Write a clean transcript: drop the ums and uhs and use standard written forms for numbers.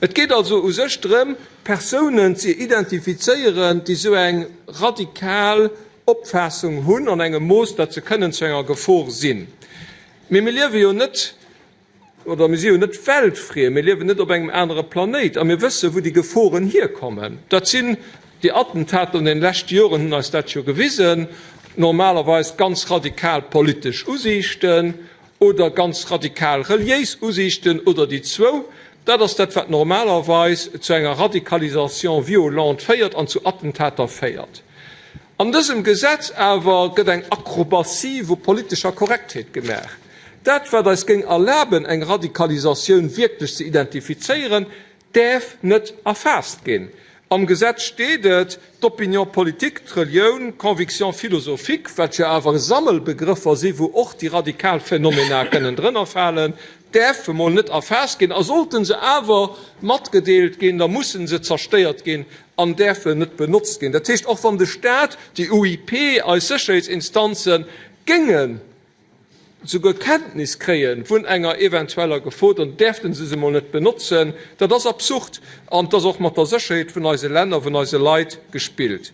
Et geet also u sech drëm, Persounen ze identifizéieren, déi esou eng radikal Opfaassung hunn an engem Mooss, datt se kënnen zu enger Gefor sinn. Mee mir liewe jo net, oder mir si jo net weltfriem, mir liewen net op engem anere Planéit a mir wësse wou déi Geforen hierkommen. Dat sinn déi Attentater an den leschte Joren hunn eis dat jo gewisen, normalerweis ganz radikal politesch Usiichten, oder ganz radikal reliéis Usiichten oder déi zwou, dat ass dat, wat normalerweis zu enger Radicalisation violente féiert an zu Attentater féiert. An dësem Gesetz awer gëtt eng Akrobatie vu politescher Korrektheet gemaach. Dat, wat eis géing erlaben, eng Radikalisatioun wierklech ze identifizéieren, däerf net erfaasst ginn. Am Gesetz steet et, d'Opinion politique, d'Relioun, d'Conviction philosophique, wat jo awer Sammelbegrëffer si wou och déi radikal Phenomena kënnen drënner falen, däerfe mol net erfaasst ginn. A sollte se awer matgedeelt ginn, da musse se zerstéiert ginn an däerfen net benotzt ginn. Dat heescht, och wann de Staat, déi UIP, eis Sécherheetsinstanze géingen souguer Kenntnis kréie vun enger eventueller Gefor, dann däerfte se se mol net benotzen. Dat ass absurd an et ass och mat der Sécherheet vun eise Länner, vun eise Leit gespillt.